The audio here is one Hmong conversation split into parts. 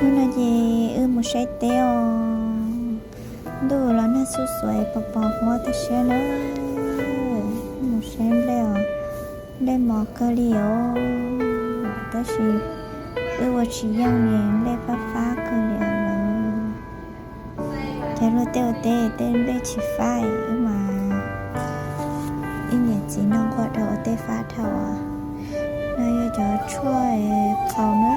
Hnub no ces wb mus saib teb os. Ntuj los nag xuj xuav pos pos huab tag siab na. Mus saib nplej os, nplej mos kawg li os. Tab sis wb ua tsis yeej li, nplej fab fab kawg li lawm. Ces luag tej ua teb tej nplej tsis fab, wb mas ib niam txiv no nquag dhau ua teb fab dhau. No yog cov tshuaj qhaus na,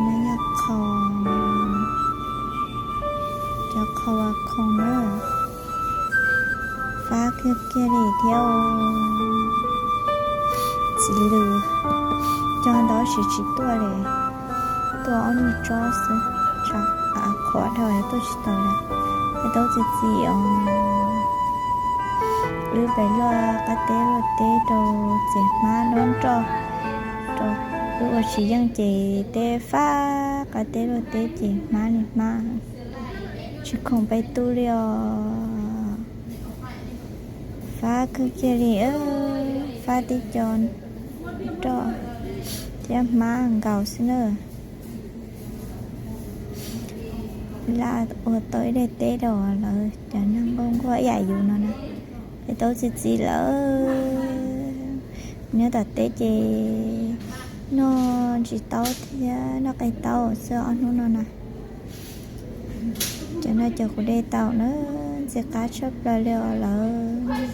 no yog qhaus, cov qhaus ua khoom na, fab kawg kiag li thiab. Txiv lws cog ntau tsis tsis tuaj li, tuaj ob nyuag tsob xwb, tshav qhuav dhau tuaj tsis tau li. Peb tau txiv txiv os, wb pem luaj qab teb luaj teb rau txiv hmab nroj nroj, rau wb ua tsis yeej ces teb fab, qab teb luaj teb ces hmab li hmab, tsis khoom peb tub li os. Fab kawg kiag li, fab tib co nroj thiab hmab nkaus xwb na. Laj ua tau ib daim teb rau lawv cov neeg nquag nquag ib yam yus no na. Peb tau txiv txiv lawm, nyob tom teb ces noj ntsis taub thiab noj qe taub xwb ob hnub no na. Cov no cov kuv de tau na, ntxim qab tshaj plaws li os lawm.